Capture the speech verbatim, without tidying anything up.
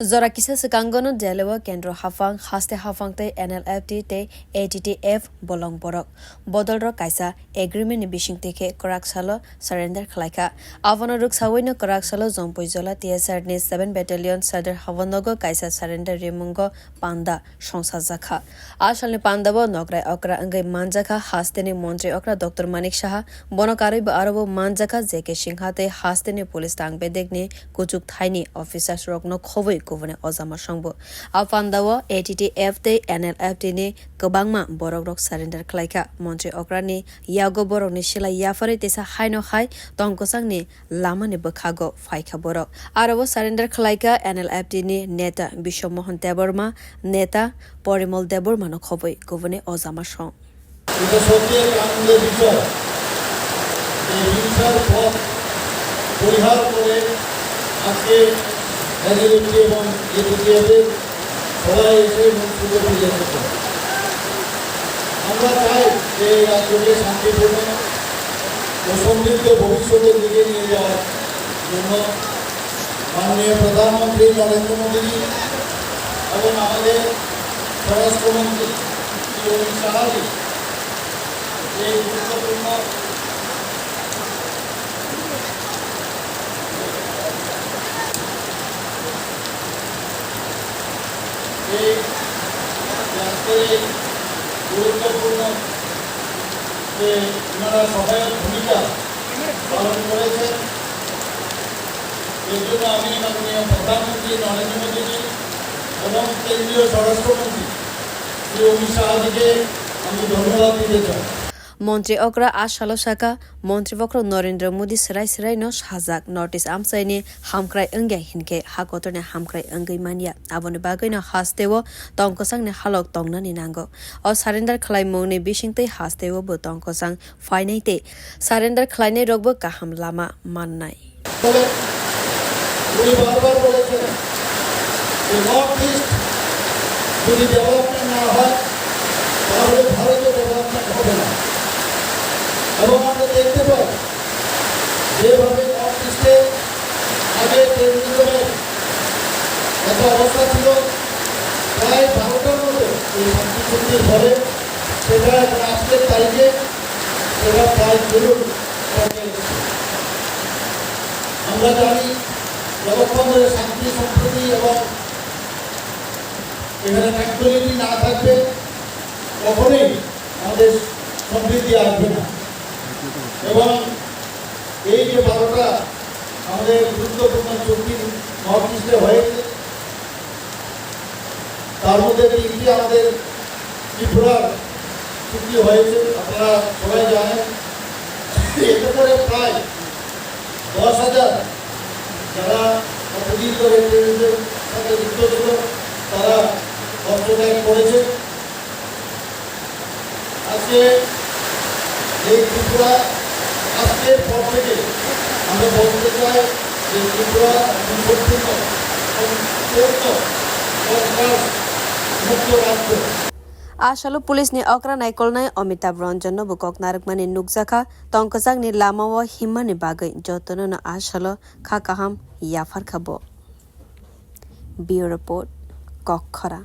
Jora kisa swkango no Delhi o kendro haphang, haste haphang tei N L F T tei A T T F bolong borok bodol rok kaisa agreement ni bisingtwi khe kwrak salo surrender khlai kha. Abono rwksaui no kwrak salo Jompui Jola T S R ni seven Battalion Sadar Hawandogo kaisa surrender rimungo panda songsa jakha. A salni pandao nokrai okra wngwi manjakha hasteni montri okra Doctor Manik Saha, bono karwibo arobo manjakha J K Singha tei hasteni police tang bedekni kuchuk thaini officers rokno khobwi kubuni ojama songbo. A pandao A T T F tei N L F T ni kwbangma borok rok surrender khlaikha. Montri okrani yago borokni silai yapharwi teisa haino hai tongkwsangni lamani bwkhago phaikha borok. Aro o surrender khlaikha N L F T ni neta Biswa Mohan Debbarma, neta Porimol Debbarma no khobwi kubuni ojama song. এটা সত্যি এক আনন্দের বিষয়। এই হিংসার পথ পরিহার করে আজকে N L F T এবং A T T F এর সবাই এসে মূল স্রোতে ফিরে এসেছে। আমরা চাই যে এই রাজ্যকে শান্তিপূর্ণ ও সমৃদ্ধ ভবিষ্যতের দিকে নিয়ে যাওয়ার জন্য মাননীয় প্রধানমন্ত্রী নরেন্দ্র মোদীজি এবং আমাদের স্বরাষ্ট্রমন্ত্রী শ্রী অমিত শাহজি এই গুরুত্বপূর্ণ এই আজকের এই গুরুত্বপূর্ণ যে ওনারা সহায়ক ভূমিকা পালন করেছেন, এর জন্য আমি মাননীয় প্রধানমন্ত্রী নরেন্দ্র মোদীজি এবং কেন্দ্রীয় স্বরাষ্ট্রমন্ত্রী শ্রী অমিত শাহজিকে আমি ধন্যবাদ দিতে চাই। Montri okra a salo saka, montri bokhorok Narendra Modi swrai swrai no sajak, North East amchaini hamkrai wngya hinkhe ha kotorni hamkrai wngwi manya. Aboni bagwino hasteo tongkwsangni halok tongnani nango. O surrender khlaimungni bisingtwi hasteo bo tongkwsang phainai tei surrender khlainai rokbo kaham lama mannai. বলে উনি বারবার বলেছেন যে north east যদি ডেভেলপমেন্ট না হয়, তাহলে ভারতে ডেভেলপমেন্ট হবে না। এবং আমরা দেখতে পাই যেভাবে নর্থ ইস্টে আগে টেররিজমের একটা অবস্থা ছিল, প্রায় বারোটার মতো এই শান্তি চুক্তির ফলে সেটা এখন আজকের তারিখে সেটা প্রায় দ্বিগুণ পর্যায়ে এসেছে। আমরা জানি যতক্ষণ ধরে শান্তি সম্প্রীতি এবং এখানে ট্রাঙ্কুইলিটি না থাকবে, কখনোই আমাদের সমৃদ্ধি আসবে না। এবং এই যে বারোটা আমাদের গুরুত্বপূর্ণ চুক্তি নর্থ ইস্টে হয়েছে, তার মধ্যে তিনটি আমাদের ত্রিপুরার চুক্তি হয়েছে, আপনারা সবাই জানেন। এতে করে প্রায় দশ হাজার যারা এতদিন ধরে টেররিজমের সাথে যুক্ত ছিল, তারা অস্ত্র ত্যাগ করেছে। আজকে এই ত্রিপুরা, আজকের পর থেকে আমরা বলতে চাই যে ত্রিপুরা সম্পূর্ণ, সম্পূর্ণ সন্ত্রাস মুক্ত রাজ্য। A salo police ni okra naikolnai Amitabh Ranjan no bo kok narwkmani nukjakha, tongkwchangni lamao himmani bagwi jotono no a salo kha kaham yapharkha bo. Bureau Report, Kokkhora.